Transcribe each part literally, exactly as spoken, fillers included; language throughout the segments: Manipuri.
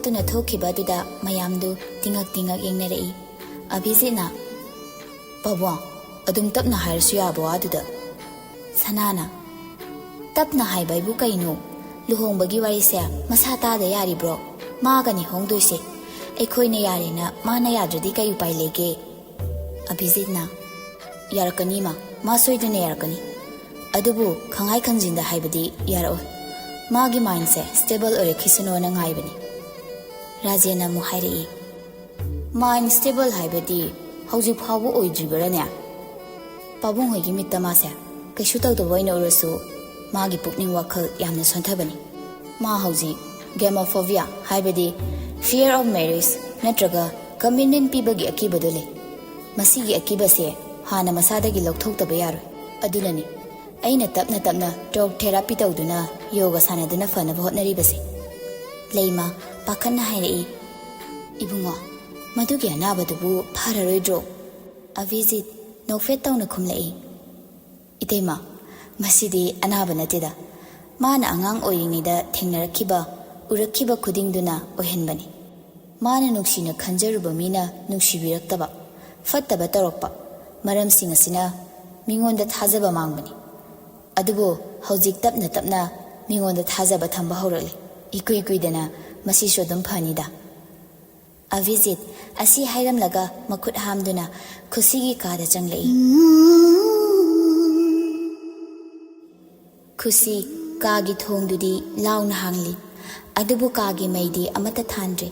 ꯇꯨꯅ ꯊꯣꯛꯈꯤꯕ ꯑꯗꯨꯗ ꯃꯌꯥꯝꯗꯨ ꯇꯤꯉꯛ ꯇꯤꯉꯛ ꯌꯦꯡꯅꯔꯛꯏ꯫ ꯑꯚꯤꯖꯤꯠꯅ, "ꯄꯥꯕꯨꯡ, ꯑꯗꯨꯝ ꯇꯞꯅ ꯍꯥꯏꯔꯁꯨ ꯌꯥꯕ ꯋꯥꯗꯨꯗ?" ꯁꯅꯥꯅ, "ꯇꯞꯅ ꯍꯥꯏꯕ ꯍꯥꯏꯕꯨ ꯀꯩꯅꯣ? ꯂꯨꯍꯣꯡꯕꯒꯤ ꯋꯥꯔꯤꯁꯦ ꯃꯁꯥ ꯇꯥꯗ ꯌꯥꯔꯤꯕ꯭ꯔꯣ? ꯃꯥꯒꯅꯤ ꯍꯣꯡꯗꯣꯏꯁꯦ꯫ ꯑꯩꯈꯣꯏꯅ ꯌꯥꯔꯦꯅ ꯃꯥꯅ ꯌꯥꯗ꯭ꯔꯗꯤ ꯀꯩ ꯎꯄꯥꯏ ꯂꯩꯒꯦ?" ꯑꯚꯤꯖꯤꯠꯅ, "ꯌꯥꯔꯛꯀꯅꯤ ꯃꯥ, ꯃꯥ ꯁꯣꯏꯗꯅ ꯌꯥꯔꯛꯀꯅꯤ꯫ ꯑꯗꯨꯕꯨ ꯈꯪꯍꯥꯏ ꯈꯪꯖꯤꯟꯗ ꯍꯥꯏꯕꯗꯤ ꯌꯥꯔꯛꯑꯣꯏ꯫ ꯃꯥꯒꯤ ꯃꯥꯏꯟꯁꯦ ꯁ꯭ꯇꯦꯕꯜ ꯑꯣꯏꯔꯛꯈꯤꯁꯅꯣꯅ ꯉꯥꯏꯕꯅꯤ꯫" ꯔꯥꯖꯦꯟꯅ ꯑꯃꯨꯛ ꯍꯥꯏꯔꯛꯏ, "ꯃꯥꯏꯟ ꯁ꯭ꯇꯦꯕꯜ ꯍꯥꯏꯕꯗꯤ ꯍꯧꯖꯤꯛ ꯐꯥꯎꯕ ꯑꯣꯏꯗ꯭ꯔꯤꯕꯔꯥꯅꯦ? ꯄꯥꯕꯨꯡ ꯍꯣꯏꯒꯤ ꯃꯤꯠꯇ ꯃꯥꯁꯦ ꯀꯩꯁꯨ ꯇꯧꯗꯕ ꯑꯣꯏꯅ ꯎꯔꯁꯨ, ꯃꯥꯒꯤ ꯄꯨꯛꯅꯤꯡ ꯋꯥꯈꯜ ꯌꯥꯝꯅ ꯁꯣꯟꯊꯕꯅꯤ꯫ ꯃꯥ ꯍꯧꯖꯤꯛ ꯒꯦꯃꯣꯐꯣꯕꯤꯌꯥ, ꯍꯥꯏꯕꯗꯤ fear of marriage ꯅꯠꯇ꯭ꯔꯒ commitment ꯄꯤꯕꯒꯤ ꯑꯀꯤꯕꯗꯨ ꯂꯩ꯫ ꯃꯁꯤꯒꯤ ꯑꯀꯤꯕꯁꯦ ꯍꯥꯟꯅ ꯃꯁꯥꯗꯒꯤ ꯂꯧꯊꯣꯛꯇꯕ ꯌꯥꯔꯣꯏ꯫ ꯑꯗꯨꯅꯅꯤ ꯑꯩꯅ ꯇꯞꯅ ꯇꯞꯅ ꯇꯣꯛ ꯊꯦꯔꯥꯄꯤ ꯇꯧꯗꯨꯅ ꯌꯣꯒ ꯁꯥꯟꯅꯗꯨꯅ ꯐꯅꯕ ꯍꯣꯠꯅꯔꯤꯕꯁꯦ꯫" ꯂꯩꯃ ꯄꯥꯈꯠꯅ ꯍꯥꯏꯔꯛꯏ, "ꯏꯕꯨꯡꯉꯣ, ꯃꯗꯨꯒꯤ ꯑꯅꯥꯕꯗꯨꯕꯨ ꯐꯔꯔꯣꯏꯗ꯭ꯔꯣ?" ꯑꯚꯤꯖꯤꯠ ꯅꯣꯛꯐꯦꯠ ꯇꯧꯅ ꯈꯨꯝꯂꯛꯏ, "ꯏꯇꯩꯃ, ꯃꯁꯤꯗꯤ ꯑꯅꯥꯕ ꯅꯠꯇꯦꯗ꯫ ꯃꯥꯅ ꯑꯉꯥꯡ ꯑꯣꯏꯔꯤꯉꯩꯗ ꯊꯦꯡꯅꯔꯛꯈꯤꯕ, ꯎꯔꯛꯈꯤꯕ ꯈꯨꯗꯤꯡꯗꯨꯅ ꯑꯣꯏꯍꯟꯕꯅꯤ꯫ ꯃꯥꯅ ꯅꯨꯡꯁꯤꯅ ꯈꯟꯖꯔꯨꯕ ꯃꯤꯅ ꯅꯨꯡꯁꯤꯕꯤꯔꯛꯇꯕ, ꯐꯠꯇꯕ ꯇꯧꯔꯛꯄ, ꯃꯔꯝꯁꯤꯡ ꯑꯁꯤꯅ ꯃꯤꯉꯣꯟꯗ ꯊꯥꯖꯕ ꯃꯥꯡꯕꯅꯤ꯫ ꯑꯗꯨꯕꯨ ꯍꯧꯖꯤꯛ ꯇꯞꯅ ꯇꯞꯅ ꯃꯤꯉꯣꯟꯗ ꯊꯥꯖꯕ ꯊꯝꯕ ꯍꯧꯔꯛꯂꯤ꯫ ꯏꯀꯨꯏ ꯀꯨꯏꯗꯅ ꯃꯁꯤꯁꯨ ꯑꯗꯨꯝ ꯐꯅꯤꯗ꯫" ꯑꯚꯤꯖꯤꯠ ꯑꯁꯤ ꯍꯥꯏꯔꯝꯂꯒ ꯃꯈꯨꯠ ꯍꯥꯝꯗꯨꯅ ꯈꯨꯁꯤꯒꯤ ꯀꯥꯗ ꯆꯪꯂꯛꯏ꯫ ꯈꯨꯁꯤ ꯀꯥꯒꯤ ꯊꯣꯡꯗꯨꯗꯤ ꯂꯥꯎꯅ ꯍꯥꯡꯂꯤ, ꯑꯗꯨꯕꯨ ꯀꯥꯒꯤ ꯃꯩꯗꯤ ꯑꯃꯠꯇ ꯊꯥꯟꯗ꯭ꯔꯤ꯫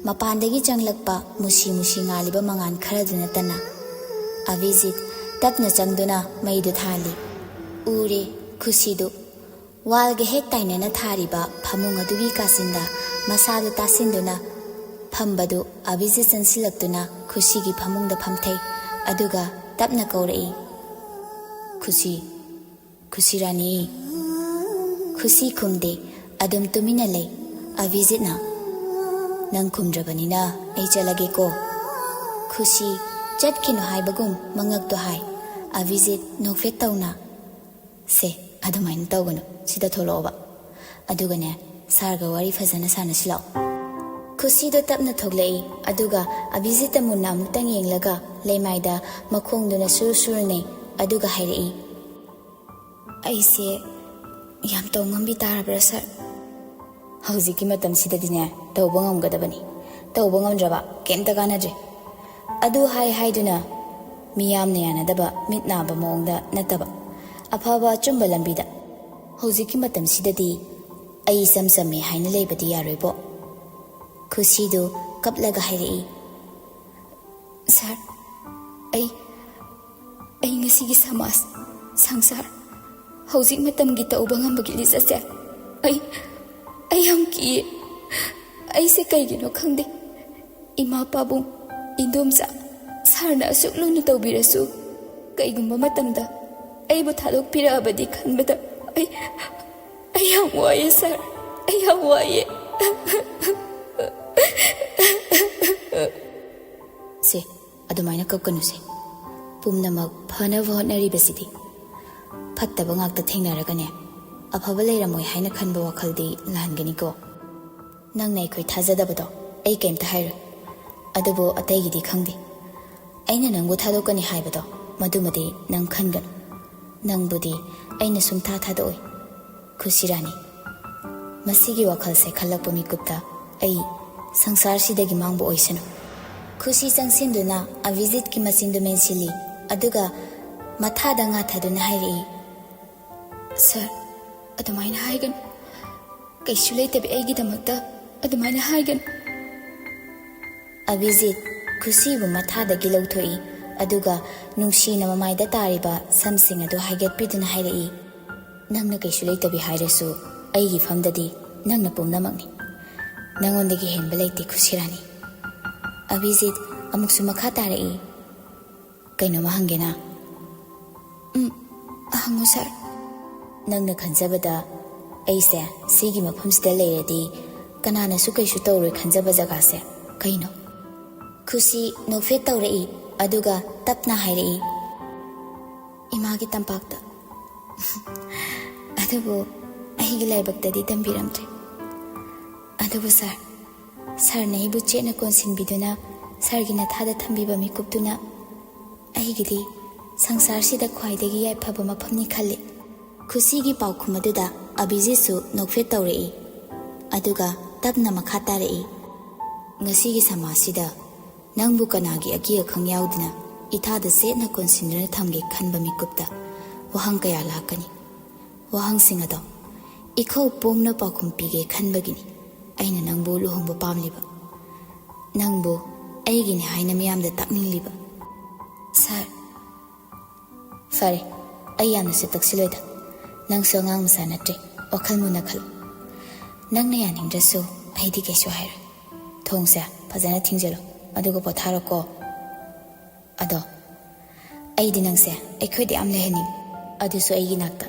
ꯃꯄꯥꯟꯗꯒꯤ ꯆꯪꯂꯛꯄ ꯃꯨꯁꯤ ꯃꯨꯁꯤ ꯉꯥꯜꯂꯤꯕ ꯃꯉꯥꯜ ꯈꯔꯗꯨ ꯅꯠꯇꯅ꯫ ꯑꯚꯤꯖꯤꯠ ꯇꯞꯅ ꯆꯪꯗꯨꯅ ꯃꯩꯗꯨ ꯊꯥꯜꯂꯤ꯫ ꯎꯔꯦ ꯈꯨꯁꯤꯗꯨ꯫ ꯋꯥꯜꯒ ꯍꯦꯛ ꯇꯥꯏꯅꯅ ꯊꯥꯔꯤꯕ ꯐꯃꯨꯡ ꯑꯗꯨꯒꯤ ꯀꯥꯆꯤꯟꯗ ꯃꯁꯥꯗꯨ ꯇꯥꯁꯤꯟꯗꯨꯅ ꯐꯝꯕꯗꯨ ꯑꯚꯤꯖꯤꯠ ꯆꯪꯁꯤꯜꯂꯛꯇꯨꯅ ꯈꯨꯁꯤꯒꯤ ꯐꯃꯨꯡꯗ ꯐꯝꯊꯩ꯫ ꯑꯗꯨꯒ ꯇꯞꯅ ꯀꯧꯔꯛꯏ, "ꯈꯨꯁꯤ, ꯈꯨꯁꯤ ꯔꯥꯅꯤ꯫" ꯈꯨꯁꯤ ꯈꯨꯝꯗꯦ, ꯑꯗꯨꯝ ꯇꯨꯃꯤꯟꯅ ꯂꯩ꯫ ꯑꯚꯤꯖꯤꯠꯅ, "ꯅꯪ ꯈꯨꯝꯗ꯭ꯔꯕꯅꯤꯅ ꯑꯩ ꯆꯠꯂꯒꯦꯀꯣ꯫" ꯈꯨꯁꯤ ꯆꯠꯈꯤꯅꯨ ꯍꯥꯏꯕꯒꯨꯝ ꯃꯉꯛꯇꯣ ꯍꯥꯏ꯫ ꯑꯚꯤꯖꯤꯠ ꯅꯣꯛꯐꯦꯠ ꯇꯧꯅ, "ꯁꯦ, ꯑꯗꯨꯃꯥꯏꯅ ꯇꯧꯒꯅꯨ, ꯁꯤꯗ ꯊꯣꯛꯂꯛꯑꯣꯕ꯫ ꯑꯗꯨꯒꯅꯦ, ꯁꯥꯔꯒ ꯋꯥꯔꯤ ꯐꯖꯅ ꯁꯥꯟꯅꯁꯤ ꯂꯥꯛꯑꯣ꯫" ꯈꯨꯁꯤꯗꯣ ꯇꯞꯅ ꯊꯣꯛꯂꯛꯏ, ꯑꯗꯨꯒ ꯑꯚꯤꯖꯤꯠꯇ ꯃꯨꯟꯅ ꯑꯃꯨꯛꯇꯪ ꯌꯦꯡꯂꯒ ꯂꯩꯃꯥꯏꯗ ꯃꯈꯣꯡꯗꯨꯅ ꯁꯨꯔꯨ ꯁꯨꯔꯨ ꯅꯩ, ꯑꯗꯨꯒ ꯍꯥꯏꯔꯛꯏ, "ꯑꯩꯁꯦ ꯌꯥꯝ ꯇꯧꯉꯝꯕꯤ ꯇꯥꯔꯕ꯭ꯔꯥ, ꯁꯥꯔ?" "ꯍꯧꯖꯤꯛꯀꯤ ꯃꯇꯝꯁꯤꯗꯗꯤꯅꯦ, ꯇꯧꯕ ꯉꯝꯒꯗꯕꯅꯤ꯫ ꯇꯧꯕ ꯉꯝꯗ꯭ꯔꯕ ꯀꯩꯝꯇ ꯀꯥꯟꯅꯗ꯭ꯔꯦ꯫" ꯑꯗꯨ ꯍꯥꯏ ꯍꯥꯏꯗꯨꯅ ꯃꯤꯌꯥꯝꯅ ꯌꯥꯅꯗꯕ ꯃꯤꯠ ꯅꯥꯕ ꯃꯑꯣꯡꯗ ꯅꯠꯇꯕ, ꯑꯐꯕ ꯑꯆꯨꯝꯕ ꯂꯝꯕꯤꯗ꯫ "ꯍꯧꯖꯤꯛꯀꯤ ꯃꯇꯝꯁꯤꯗꯗꯤ ꯑꯩ ꯏꯆꯝ ꯆꯝꯃꯦ ꯍꯥꯏꯅ ꯂꯩꯕꯗꯤ ꯌꯥꯔꯣꯏꯕꯣ꯫" ꯈꯨꯁꯤꯗꯨ ꯀꯞꯂꯒ ꯍꯥꯏꯔꯛꯏ, "ꯁꯥꯔ, ꯑꯩ, ꯑꯩ ꯉꯁꯤꯒꯤ ꯁꯃꯥꯖ, ꯁꯪꯁꯥꯔ, ꯍꯧꯖꯤꯛ ꯃꯇꯝꯒꯤ ꯇꯧꯕ ꯉꯝꯕꯒꯤ ꯂꯤꯆꯠꯁꯦ ꯑꯩ, ꯑꯩ ꯌꯥꯝ ꯀꯤꯌꯦ꯫ ꯑꯩꯁꯦ ꯀꯩꯒꯤꯅꯣ ꯈꯪꯗꯦ꯫ ꯏꯃꯥ ꯄꯥꯕꯨꯡ, ꯏꯟꯗꯣꯝꯆꯥ, ꯁꯥꯔꯅ ꯑꯁꯨꯛ ꯂꯨꯅ ꯇꯧꯕꯤꯔꯁꯨ, ꯀꯩꯒꯨꯝꯕ ꯃꯇꯝꯗ ꯑꯩꯕꯨ ꯊꯥꯗꯣꯛꯄꯤꯔꯛꯑꯕꯗꯤ ꯈꯟꯕꯗ ꯑꯩ, ꯑꯩ ꯌꯥꯝ ꯋꯥꯏꯌꯦ ꯁꯥꯔ, ꯑꯩ ꯌꯥꯝ ꯋꯥꯏꯌꯦ꯫" "ꯁꯦ, ꯑꯗꯨꯃꯥꯏꯅ ꯀꯞꯀꯅꯨꯁꯦ꯫ ꯄꯨꯝꯅꯃꯛ ꯐꯅꯕ ꯍꯣꯠꯅꯔꯤꯕꯁꯤꯗꯤ꯫ ꯐꯠꯇꯕ ꯉꯥꯛꯇ ꯊꯦꯡꯅꯔꯒꯅꯦ, ꯑꯐꯕ ꯂꯩꯔꯝꯃꯣꯏ ꯍꯥꯏꯅ ꯈꯟꯕ ꯋꯥꯈꯜꯗꯤ ꯂꯥꯟꯒꯅꯤꯀꯣ꯫ ꯅꯪꯅ ꯑꯩꯈꯣꯏ ꯊꯥꯖꯗꯕꯗꯣ ꯑꯩ ꯀꯩꯝꯇ ꯍꯥꯏꯔꯣꯏ꯫ ꯑꯗꯨꯕꯨ ꯑꯇꯩꯒꯤꯗꯤ ꯈꯪꯗꯦ꯫ ꯑꯩꯅ ꯅꯪꯕꯨ ꯊꯥꯗꯣꯛꯀꯅꯤ ꯍꯥꯏꯕꯗꯣ, ꯃꯗꯨꯃꯗꯤ ꯅꯪ ꯈꯟꯒꯅꯨ꯫ ꯅꯪꯕꯨꯗꯤ ꯑꯩꯅ ꯁꯨꯡꯊꯥ ꯊꯥꯗꯣꯛꯑꯣꯏ, ꯈꯨꯁꯤꯔꯥꯅꯤ꯫ ꯃꯁꯤꯒꯤ ꯋꯥꯈꯜꯁꯦ ꯈꯜꯂꯛꯄ ꯃꯤꯀꯨꯞꯇ ꯑꯩ ꯁꯪꯁꯥꯔꯁꯤꯗꯒꯤ ꯃꯥꯡꯕ ꯑꯣꯏꯁꯅꯨ꯫" ꯈꯨꯁꯤ ꯆꯪꯁꯤꯟꯗꯨꯅ ꯑꯚꯤꯖꯤꯠꯀꯤ ꯃꯆꯤꯟꯗꯨ ꯃꯦꯟꯁꯤꯜꯂꯤ, ꯑꯗꯨꯒ ꯃꯊꯥꯗ ꯉꯥꯊꯗꯨꯅ ꯍꯥꯏꯔꯛꯏ, "ꯁꯥꯔ, ꯑꯗꯨꯃꯥꯏꯅ ꯍꯥꯏꯒꯅꯨ꯫ ꯀꯩꯁꯨ ꯂꯩꯇꯕꯤ ꯑꯩꯒꯤꯗꯃꯛꯇ ꯑꯗꯨꯃꯥꯏꯅ ꯍꯥꯏꯒꯅꯨ꯫" ꯑꯚꯤꯖꯤꯠ ꯈꯨꯁꯤꯕꯨ ꯃꯊꯥꯗꯒꯤ ꯂꯧꯊꯣꯛꯏ, ꯑꯗꯨꯒ ꯅꯨꯡꯁꯤꯅ ꯃꯃꯥꯏꯗ ꯇꯥꯔꯤꯕ ꯁꯝꯁꯤꯡ ꯑꯗꯨ ꯍꯥꯏꯒꯠꯄꯤꯗꯨꯅ ꯍꯥꯏꯔꯛꯏ, "ꯅꯪꯅ ꯀꯩꯁꯨ ꯂꯩꯇꯕꯤ ꯍꯥꯏꯔꯁꯨ, ꯑꯩꯒꯤ ꯐꯝꯗꯗꯤ ꯅꯪꯅ ꯄꯨꯝꯅꯃꯛꯅꯤ꯫ ꯅꯪꯉꯣꯟꯗꯒꯤ ꯍꯦꯟꯕ ꯂꯩꯇꯦ, ꯈꯨꯁꯤꯔꯥꯅꯤ꯫" ꯑꯚꯤꯖꯤꯠ ꯑꯃꯨꯛꯁꯨ ꯃꯈꯥ ꯇꯥꯔꯛꯏ, "ꯀꯩꯅꯣꯝꯃ ꯍꯪꯒꯦꯅ?" "ꯎꯝ, ꯍꯪꯉꯨ ꯁꯥꯔ꯫" "ꯅꯪꯅ ꯈꯟꯖꯕꯗ ꯑꯩꯁꯦ ꯁꯤꯒꯤ ꯃꯐꯝꯁꯤꯗ ꯂꯩꯔꯗꯤ ꯀꯅꯥꯅꯁꯨ ꯀꯩꯁꯨ ꯇꯧꯔꯣꯏ ꯈꯟꯖꯕ ꯖꯒꯥꯁꯦ ꯀꯩꯅꯣ?" ꯈꯨꯁꯤ ꯅꯣꯛꯐꯦꯠ ꯇꯧꯔꯛꯏ, ꯑꯗꯨꯒ ꯇꯞꯅ ꯍꯥꯏꯔꯛꯏ, "ꯏꯃꯥꯒꯤ ꯇꯝꯄꯥꯛꯇ꯫ ꯑꯗꯨꯕꯨ ꯑꯩꯒꯤ ꯂꯥꯏꯕꯛꯇꯗꯤ ꯇꯝꯕꯤꯔꯝꯗ꯭ꯔꯦ꯫ ꯑꯗꯨꯕꯨ ꯁꯥꯔ, ꯁꯥꯔꯅ ꯑꯩꯕꯨ ꯆꯦꯠꯅ ꯀꯣꯟꯁꯤꯟꯕꯤꯗꯨꯅ ꯁꯥꯔꯒꯤ ꯅꯊꯥꯗ ꯊꯝꯕꯤꯕ ꯃꯤꯀꯨꯞꯇꯨꯅ ꯑꯩꯒꯤꯗꯤ ꯁꯪꯁꯥꯔꯁꯤꯗ ꯈ꯭ꯋꯥꯏꯗꯒꯤ ꯌꯥꯏꯐꯕ ꯃꯐꯝꯅꯤ ꯈꯜꯂꯤ꯫ ꯈꯨꯁꯤꯒꯤ ꯄꯥꯎꯈꯨꯝ ꯑꯗꯨꯗ ꯑꯕꯤꯖꯤꯠꯁꯨ ꯅꯣꯛꯐꯦꯠ ꯇꯧꯔꯛꯏ꯫ ꯑꯗꯨꯒ ꯇꯞꯅ ꯃꯈꯥ ꯇꯥꯔꯛꯏ, "ꯉꯁꯤꯒꯤ ꯁꯃꯥꯖꯁꯤꯗ ꯅꯪꯕꯨ ꯀꯅꯥꯒꯤ ꯑꯀꯤ ꯑꯈꯪ ꯌꯥꯎꯗꯅ ꯏꯊꯥꯗ ꯆꯦꯠꯅ ꯀꯣꯟꯁꯤꯟꯗꯨꯅ ꯊꯝꯒꯦ ꯈꯟꯕ ꯃꯤꯀꯨꯞꯇ ꯋꯥꯍꯪ ꯀꯌꯥ ꯂꯥꯛꯀꯅꯤ꯫ ꯋꯥꯍꯪꯁꯤꯡ ꯑꯗꯣ ꯏꯈꯧ ꯄꯣꯝꯅ ꯄꯥꯎꯈꯨꯝ ꯄꯤꯒꯦ ꯈꯟꯕꯒꯤꯅꯤ ꯑꯩꯅ ꯅꯪꯕꯨ ꯂꯨꯍꯣꯡꯕ ꯄꯥꯝꯂꯤꯕ, ꯅꯪꯕꯨ ꯑꯩꯒꯤꯅꯤ ꯍꯥꯏꯅ ꯃꯤꯌꯥꯝꯗ ꯇꯥꯛꯅꯤꯡꯂꯤꯕ꯫ ꯁꯥꯔ, ꯐꯔꯦ, ꯑꯩ ꯌꯥꯝꯅꯁꯨ ꯇꯛꯁꯤꯜꯂꯣꯏꯗ꯫ ꯅꯪꯁꯨ ꯑꯉꯥꯡ ꯃꯆꯥ ꯅꯠꯇ꯭ꯔꯦ, ꯋꯥꯈꯜ ꯃꯨꯟꯅ ꯈꯜꯂꯨ꯫ ꯅꯪꯅ ꯌꯥꯅꯤꯡꯗ꯭ꯔꯁꯨ ꯑꯩꯗꯤ ꯀꯩꯁꯨ ꯍꯥꯏꯔꯣꯏ꯫ ꯊꯣꯡꯁꯦ ꯐꯖꯅ ꯊꯤꯡꯖꯤꯜꯂꯨ, ꯑꯗꯨꯒ ꯄꯣꯊꯥꯔꯣꯀꯣ꯫ ꯑꯗꯣ ꯑꯩꯗꯤ ꯅꯪꯁꯦ ꯑꯩꯈꯣꯏꯗ ꯌꯥꯝ ꯂꯩꯍꯟꯅꯤꯡꯉꯤ, ꯑꯗꯨꯁꯨ ꯑꯩꯒꯤ ꯅꯥꯛꯇ꯫"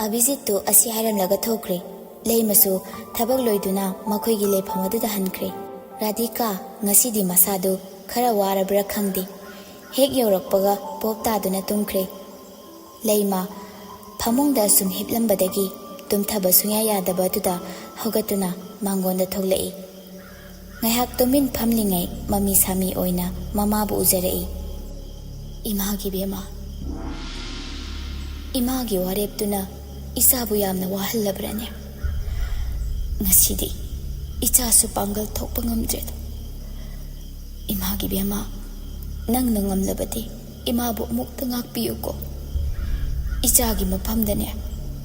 ꯑꯚꯤꯖꯤꯠꯇꯨ ꯑꯁꯤ ꯍꯥꯏꯔꯝꯂꯒ ꯊꯣꯛꯈ꯭ꯔꯦ꯫ ꯂꯩꯃꯁꯨ ꯊꯕꯛ ꯂꯣꯏꯗꯨꯅ ꯃꯈꯣꯏꯒꯤ ꯂꯩꯐꯝ ꯑꯗꯨꯗ ꯍꯟꯈ꯭ꯔꯦ꯫ ꯔꯥꯙꯤꯀꯥ ꯉꯁꯤꯗꯤ ꯃꯁꯥꯗꯨ ꯈꯔ ꯋꯥꯔꯕ꯭ꯔꯥ ꯈꯪꯗꯦ, ꯍꯦꯛ ꯌꯧꯔꯛꯄꯒ ꯄꯣꯞ ꯇꯥꯗꯨꯅ ꯇꯨꯝꯈ꯭ꯔꯦ꯫ ꯂꯩꯃ ꯐꯃꯨꯡꯗ ꯑꯁꯨꯝ ꯍꯤꯞꯂꯝꯕꯗꯒꯤ ꯇꯨꯝꯊꯕ ꯁꯨꯡꯌꯥ ꯌꯥꯗꯕ ꯑꯗꯨꯗ ꯍꯧꯒꯠꯇꯨꯅ ꯃꯥꯡꯒꯣꯟꯗ ꯊꯣꯛꯂꯛꯏ꯫ ꯉꯥꯏꯍꯥꯛ ꯇꯨꯃꯤꯟ ꯐꯝꯂꯤꯉꯩ ꯃꯃꯤ ꯁꯥꯃꯤ ꯑꯣꯏꯅ ꯃꯃꯥꯕꯨ ꯎꯖꯔꯛꯏ꯫ "ꯏꯃꯥꯒꯤ ꯕꯦꯝꯃ, ꯏꯃꯥꯒꯤ ꯋꯥꯔꯦꯞꯇꯨꯅ ꯏꯆꯥꯕꯨ ꯌꯥꯝꯅ ꯋꯥꯍꯜꯂꯕ꯭ꯔꯅꯦ? ꯉꯁꯤꯗꯤ ꯏꯆꯥꯁꯨ ꯄꯥꯡꯒꯜ ꯊꯣꯛꯄ ꯉꯝꯗ꯭ꯔꯦꯗꯣ꯫ ꯏꯃꯥꯒꯤ ꯕꯦꯝꯃ, ꯅꯪꯅ ꯉꯝꯂꯕꯗꯤ ꯏꯃꯥꯕꯨ ꯑꯃꯨꯛꯇ ꯉꯥꯛꯄꯤꯌꯨꯀꯣ꯫ ꯏꯆꯥꯒꯤ ꯃꯐꯝꯗꯅꯦ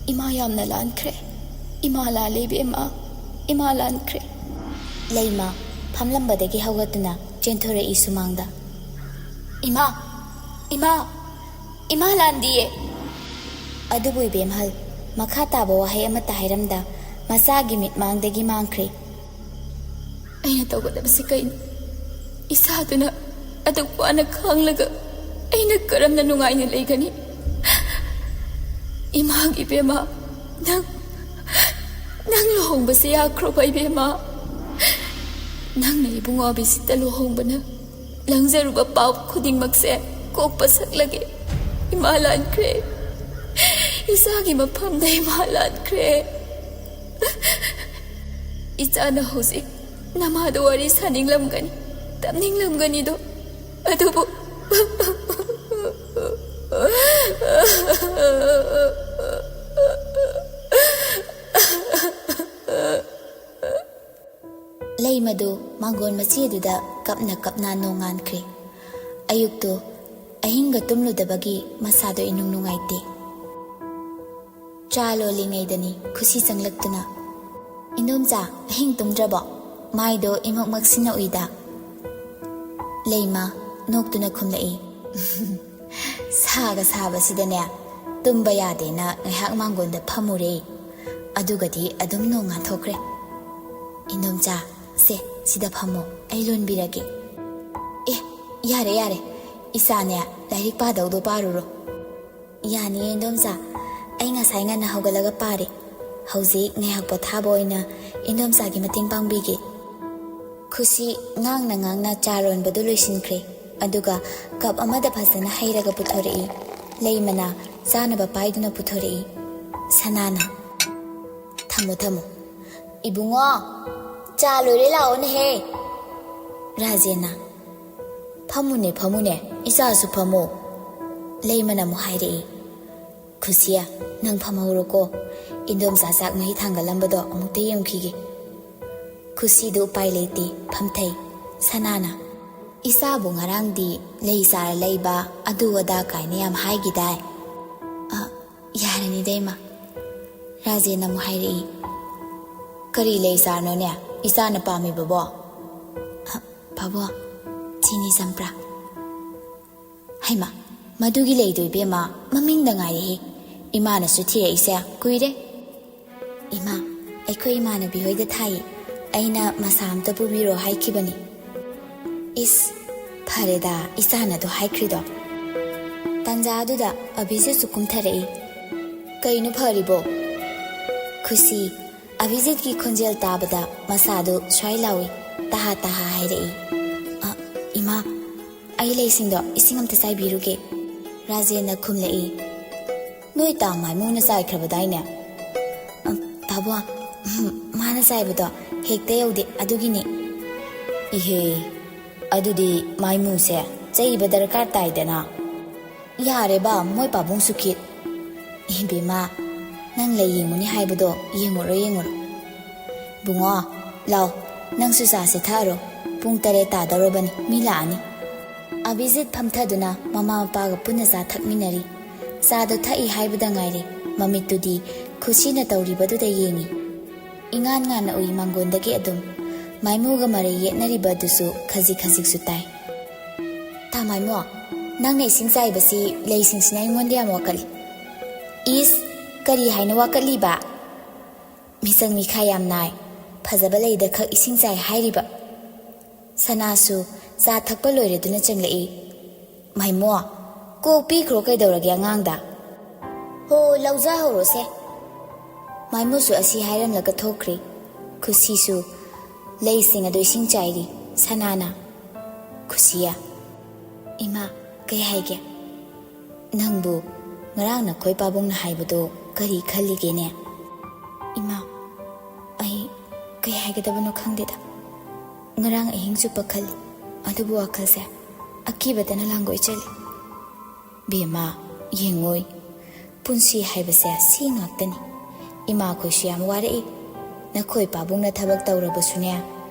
ꯏꯃꯥ ꯌꯥꯝꯅ ꯂꯥꯟꯈ꯭ꯔꯦ꯫ ꯏꯃꯥ ꯂꯥꯜꯂꯦ ꯏꯕꯦꯝꯃ, ꯏꯃꯥ ꯂꯥꯟꯈ꯭ꯔꯦ꯫" ꯂꯩꯃ ꯐꯝꯂꯝꯕꯗꯒꯤ ꯍꯧꯒꯠꯇꯨꯅ ꯆꯦꯟꯊꯣꯔꯛꯏ ꯁꯨꯃꯥꯡꯗ꯫ "ꯏꯃꯥ! ꯏꯃꯥ! ꯏꯃꯥ ꯂꯥꯟꯗꯤꯌꯦ!" ꯑꯗꯨꯕꯨ ꯏꯕꯦꯝꯍꯜ ꯃꯈꯥ ꯇꯥꯕ ꯋꯥꯍꯩ ꯑꯃꯠꯇ ꯍꯥꯏꯔꯝꯗ ꯃꯆꯥꯒꯤ ꯃꯤꯠꯃꯥꯡꯗꯒꯤ ꯃꯥꯡꯈ꯭ꯔꯦ꯫ "ꯑꯩꯅ ꯇꯧꯒꯗꯕꯁꯤ ꯀꯩꯅꯣ? ꯏꯁꯥꯗꯨꯅ ꯑꯗꯨꯛ ꯋꯥꯅ ꯈꯥꯡꯂꯒ ꯑꯩꯅ ꯀꯔꯝꯅ ꯅꯨꯡꯉꯥꯏꯅ ꯂꯩꯒꯅꯤ? ꯏꯃꯥꯒꯤ ꯏꯕꯦꯝꯃ, ꯅꯪ, ꯅꯪ ꯂꯨꯍꯣꯡꯕꯁꯦ ꯌꯥꯈ꯭ꯔꯣꯕ ꯏꯕꯦꯝꯃ? ꯅꯪꯅ ꯏꯕꯨꯡꯉꯣ ꯑꯕꯤꯖꯤꯠꯇ ꯂꯨꯍꯣꯡꯕꯅ ꯂꯪꯖꯔꯨꯕ ꯄꯥꯞ ꯈꯨꯗꯤꯡꯃꯛꯁꯦ ꯀꯣꯛꯄ ꯁꯛꯂꯒꯦ꯫ ꯏꯃꯥ ꯂꯥꯟꯈ꯭ꯔꯦ꯫ ꯏꯆꯥꯒꯤ ꯃꯐꯝꯗ ꯏꯃꯥ ꯂꯥꯟꯈ꯭ꯔꯦ꯫ ꯏꯆꯥꯅ ꯍꯧꯖꯤꯛ ꯅꯃꯥꯗꯣ ꯋꯥꯔꯤ ꯁꯥꯅꯤꯡꯂꯝꯒꯅꯤ, ꯇꯝꯅꯤꯡꯂꯝꯒꯅꯤꯗꯣ, ꯑꯗꯨꯕꯨ꯫ ꯂꯩꯃꯗꯨ ꯃꯥꯡꯒꯣꯟ ꯃꯆꯦꯗꯨꯗ ꯀꯞꯅ ꯀꯞꯅ ꯅꯣꯡꯉꯥꯟꯈ꯭ꯔꯦ꯫ ꯑꯌꯨꯛꯇꯨ ꯑꯍꯤꯡꯒ ꯇꯨꯝꯂꯨꯗꯕꯒꯤ ꯃꯁꯥꯗꯣ ꯏꯅꯨꯡ ꯅꯨꯡꯉꯥꯏꯇꯦ꯫ ꯆꯥ ꯂꯣꯜꯂꯤꯉꯩꯗꯅꯤ ꯈꯨꯁꯤ ꯆꯪꯂꯛꯇꯨꯅ, "ꯏꯟꯗꯣꯝꯆꯥ, ꯑꯍꯤꯡ ꯇꯨꯝꯗ꯭ꯔꯕꯣ?" ꯃꯥꯏꯗꯣ ꯏꯃꯛ ꯃꯛꯁꯤꯟꯅ ꯎꯏꯗ꯫ ꯂꯩꯃ ꯅꯣꯛꯇꯨꯅ ꯈꯨꯝꯂꯛꯏ, "ꯁꯥꯒ ꯁꯥꯕꯁꯤꯗꯅꯦ, ꯇꯨꯝꯕ ꯌꯥꯗꯦꯅ ꯉꯥꯏꯍꯥꯛ ꯃꯥꯡꯒꯣꯟꯗ ꯐꯝꯃꯨꯔꯦ꯫ ꯑꯗꯨꯒꯗꯤ ꯑꯗꯨꯝ ꯅꯣꯡ ꯉꯥꯟꯊꯣꯛꯈ꯭ꯔꯦ꯫ ꯏꯟꯗꯣꯝꯆꯥ, ꯁꯦ, ꯁꯤꯗ ꯐꯝꯃꯣ, ꯑꯩ ꯂꯣꯟꯕꯤꯔꯒꯦ꯫" "ꯑꯦ, ꯌꯥꯔꯦ, ꯌꯥꯔꯦ, ꯏꯆꯥꯅꯦ, ꯂꯥꯏꯔꯤꯛ ꯄꯥꯗꯧꯗꯣ ꯄꯥꯔꯨꯔꯣ꯫" "ꯌꯥꯅꯤꯌꯦ, ꯏꯟꯗꯣꯝꯆꯥ, ꯑꯩ ꯉꯁꯥꯏ ꯉꯟꯅ ꯍꯧꯒꯠꯂꯒ ꯄꯥꯔꯦ꯫ ꯍꯧꯖꯤꯛ ꯉꯥꯏꯍꯥꯛ ꯄꯣꯊꯥꯕ ꯑꯣꯏꯅ ꯏꯟꯗꯣꯝꯆꯥꯒꯤ ꯃꯇꯦꯡ ꯄꯥꯡꯕꯤꯒꯦ꯫" ꯈꯨꯁꯤ ꯉꯥꯡꯅ ꯉꯥꯡꯅ ꯆꯥ ꯂꯣꯟꯕꯗꯨ ꯂꯣꯏꯁꯤꯟꯈ꯭ꯔꯦ꯫ ꯑꯗꯨꯒ ꯀꯞ ꯑꯃꯗ ꯐꯖꯅ ꯍꯩꯔꯒ ꯄꯨꯊꯣꯔꯛꯏ꯫ ꯂꯩꯃꯅ ꯆꯥꯅꯕ ꯄꯥꯏꯗꯨꯅ ꯄꯨꯊꯣꯔꯛꯏ꯫ ꯁꯅꯥꯅ, "ꯊꯝꯃꯣ, ꯊꯝꯃꯣ꯫" "ꯏꯕꯨꯡꯉꯣ, ꯆꯥ ꯂꯣꯏꯔꯦ, ꯂꯥꯛꯑꯣꯅꯦꯍꯦ꯫" ꯔꯥꯖꯦꯟꯅ, "ꯐꯝꯃꯨꯅꯦ, ꯐꯝꯃꯨꯅꯦ, ꯏꯆꯥꯁꯨ ꯐꯝꯃꯨ꯫" ꯂꯩꯃꯅ ꯑꯃꯨꯛ ꯍꯥꯏꯔꯛꯏ, "ꯈꯨꯁꯤꯌꯥ, ꯅꯪ ꯐꯝꯍꯧꯔꯣꯀꯣ, ꯏꯟꯗꯣꯝꯆꯥ ꯆꯥꯛ ꯃꯍꯤ ꯊꯥꯡꯒꯠꯂꯝꯕꯗꯣ ꯑꯃꯨꯛꯇ ꯌꯦꯡꯈꯤꯒꯦ꯫" ꯈꯨꯁꯤꯗꯨ ꯎꯄꯥꯏ ꯂꯩꯇꯦ, ꯐꯝꯊꯩ꯫ ꯁꯅꯥꯅ, "ꯏꯆꯥꯕꯨ ꯉꯔꯥꯡꯗꯤ ꯂꯩ ꯆꯥꯔ ꯂꯩꯕ, ꯑꯗꯨ ꯑꯗꯥ ꯀꯥꯏꯅ ꯌꯥꯝ ꯍꯥꯏꯈꯤꯗꯥꯏ?" "ꯑ, ꯌꯥꯔꯅꯤꯗ, ꯏꯃꯥ꯫" ꯔꯥꯖꯦꯟꯅ ꯑꯃꯨꯛ ꯍꯥꯏꯔꯛꯏ, "ꯀꯔꯤ ꯂꯩ ꯆꯥꯔꯅꯣꯅꯦ ꯏꯆꯥꯅ ꯄꯥꯝꯃꯤꯕꯕꯣ?" "ꯑ, ꯄꯥꯕꯣ, ꯆꯤꯅꯤ ꯆꯝꯄ꯭ꯔꯥ꯫" "ꯍꯩꯃꯥ, ꯃꯗꯨꯒꯤ ꯂꯩꯗꯣ ꯏꯕꯦꯝꯃ, ꯃꯃꯤꯡꯗ ꯉꯥꯏꯔꯦꯍꯦ꯫ ꯏꯃꯥꯅꯁꯨ ꯊꯤꯔꯛꯏꯁꯦ ꯀꯨꯏꯔꯦ꯫" "ꯏꯃꯥ, ꯑꯩꯈꯣꯏ ꯏꯃꯥꯟꯅꯕꯤ ꯍꯣꯏꯗ ꯊꯥꯏꯌꯦ꯫ ꯑꯩꯅ ꯃꯁꯥ ꯑꯝꯇ ꯄꯨꯕꯤꯔꯣ ꯍꯥꯏꯈꯤꯕꯅꯤ꯫" "ꯏꯁ, ꯐꯔꯦꯗ, ꯏꯆꯥꯅ ꯑꯗꯨ ꯍꯥꯏꯈ꯭ꯔꯤꯗꯣ꯫" ꯇꯥꯟꯖꯥꯗꯨꯗ ꯑꯚꯤꯖꯤꯠꯁꯨ ꯀꯨꯝꯊꯔꯛꯏ꯫ "ꯀꯩꯅꯣ ꯐꯔꯤꯕꯣ?" ꯈꯨꯁꯤ, ꯑꯚꯤꯖꯤꯠꯀꯤ ꯈꯣꯟꯖꯦꯜ ꯇꯥꯕꯗ ꯃꯁꯥꯗꯨ ꯁ꯭ꯋꯥꯏ ꯂꯥꯎꯏ, ꯇꯍꯥ ꯇꯍꯥ ꯍꯥꯏꯔꯛꯏ, "ꯑ, ꯏꯃꯥ, ꯑꯩ ꯂꯩꯁꯤꯡꯗꯣ ꯏꯁꯤꯡ ꯑꯝꯇ ꯆꯥꯏꯕꯤꯔꯨꯒꯦ꯫" ꯔꯥꯖꯦꯟꯅ ꯈꯨꯝꯂꯛꯏ, "ꯅꯣꯏ ꯇꯥ ꯃꯥꯏꯃꯨꯅ ꯆꯥꯏꯈ꯭ꯔꯕꯗꯥꯏꯅꯦ?" "ꯑ, ꯄꯥꯕꯣ, ꯎꯝ, ꯃꯥꯅ ꯆꯥꯏꯕꯗꯣ ꯍꯦꯛꯇ ꯌꯧꯗꯦ, ꯑꯗꯨꯒꯤꯅꯤ꯫ ꯏꯍꯦ, ꯑꯗꯨꯗꯤ ꯃꯥꯏꯃꯨꯁꯦ ꯆꯩꯕ ꯗꯔꯀꯥꯔ ꯇꯥꯏꯗꯅ꯫ ꯌꯥꯔꯦꯕ, ꯃꯣꯏ ꯄꯥꯕꯨꯡꯁꯨ ꯈꯤꯠ꯫ ꯏꯕꯦꯝꯃ, ꯅꯪ ꯂꯩ ꯌꯦꯡꯉꯨꯅꯤ ꯍꯥꯏꯕꯗꯣ ꯌꯦꯡꯉꯨꯔꯣ, ꯌꯦꯡꯉꯨꯔꯣ꯫ ꯕꯨꯡꯉꯣ, ꯂꯥꯎ, ꯅꯪꯁꯨ ꯆꯥꯁꯦ ꯊꯛꯑꯔꯣ꯫ ꯄꯨꯡ ꯇꯔꯦꯠ ꯇꯥꯗꯧꯔꯕꯅꯤ, ꯃꯤ ꯂꯥꯛꯑꯅꯤ꯫ ꯑꯕꯤꯖꯤꯠ ꯐꯝꯊꯗꯨꯅ ꯃꯃꯥ ꯃꯄꯥꯒ ꯄꯨꯟꯅ ꯆꯥ ꯊꯛꯃꯤꯟꯅꯔꯤ꯫ ꯆꯥꯗꯣ ꯊꯛꯏ ꯍꯥꯏꯕꯗ ꯉꯥꯏꯔꯦ, ꯃꯃꯤꯠꯇꯨꯗꯤ ꯈꯨꯁꯤꯅ ꯇꯧꯔꯤꯕꯗꯨꯗ ꯌꯦꯡꯉꯤ꯫ ꯏꯉꯥꯟ ꯉꯥꯟꯅ ꯎꯏ ꯃꯥꯡꯒꯣꯟꯗꯒꯤ ꯑꯗꯨꯝ꯫ ꯃꯥꯏꯃꯨꯒ ꯃꯔꯩ ꯌꯦꯠꯅꯔꯤꯕ ꯑꯗꯨꯁꯨ ꯈꯖꯤꯛ ꯈꯖꯤꯛꯁꯨ ꯇꯥꯏ꯫ "ꯇꯥ ꯃꯥꯏꯃꯨ, ꯅꯪꯅ ꯏꯁꯤꯡ ꯆꯥꯏꯕꯁꯤ ꯂꯩꯁꯤꯡꯁꯤꯅ ꯑꯩꯉꯣꯟꯗ ꯌꯥꯝ ꯋꯥꯀꯠꯂꯤ꯫" "ꯏꯁ, ꯀꯔꯤ ꯍꯥꯏꯅ ꯋꯥꯀꯠꯂꯤꯕ? ꯃꯤꯆꯪ ꯃꯤꯈꯥꯏ ꯌꯥꯝ ꯅꯥꯏ꯫ ꯐꯖꯕ ꯂꯩꯗ ꯈꯛ ꯏꯁꯤꯡ ꯆꯥꯏ ꯍꯥꯏꯔꯤꯕ?" ꯁꯅꯥꯁꯨ ꯆꯥ ꯊꯛꯄ ꯂꯣꯏꯔꯗꯨꯅ ꯆꯪꯂꯛꯏ꯫ "ꯃꯥꯏꯃꯣ, ꯀꯣꯛ ꯄꯤꯈ꯭ꯔꯣ ꯀꯩꯗꯧꯔꯒꯦ ꯑꯉꯥꯡꯗ?" "ꯍꯣ, ꯂꯧꯖꯍꯧꯔꯣꯁꯦ꯫" ꯃꯥꯏꯃꯣꯁꯨ ꯑꯁꯤ ꯍꯥꯏꯔꯝꯂꯒ ꯊꯣꯛꯈ꯭ꯔꯦ꯫ ꯈꯨꯁꯤꯁꯨ ꯂꯩꯁꯤꯡ ꯑꯗꯨ ꯏꯁꯤꯡ ꯆꯥꯏꯔꯤ꯫ ꯁꯅꯥꯅ, "ꯈꯨꯁꯤꯌꯥ꯫" "ꯏꯃꯥ, ꯀꯩ ꯍꯥꯏꯒꯦ?" "ꯅꯪꯕꯨ ꯉꯔꯥꯡ ꯅꯈꯣꯏ ꯄꯥꯕꯨꯡꯅ ꯍꯥꯏꯕꯗꯣ ꯀꯔꯤ ꯈꯜꯂꯤꯒꯦꯅꯦ?" "ꯏꯃꯥ, ꯑꯩ ꯀꯩ ꯍꯥꯏꯒꯗꯕꯅꯣ ꯈꯪꯗꯦꯗ꯫ ꯉꯔꯥꯡ ꯑꯍꯤꯡ ꯆꯨꯞꯄ ꯈꯜꯂꯤ, ꯑꯗꯨꯕꯨ ꯋꯥꯈꯜꯁꯦ ꯑꯀꯤꯕꯇꯅ ꯂꯥꯡꯒꯣꯏ ꯆꯦꯜꯂꯤ꯫" "ꯕꯦꯝꯃ, ꯌꯦꯡꯉꯣꯏ, ꯄꯨꯟꯁꯤ ꯍꯥꯏꯕꯁꯦ ꯁꯤ ꯉꯥꯛꯇꯅꯤ꯫ ꯏꯃꯥꯈꯣꯏꯁꯨ ꯌꯥꯝ ꯋꯥꯔꯛꯏ꯫ ꯅꯈꯣꯏ ꯄꯥꯕꯨꯡꯅ ꯊꯕꯛ ꯇꯧꯔꯕꯁꯨꯅꯦ,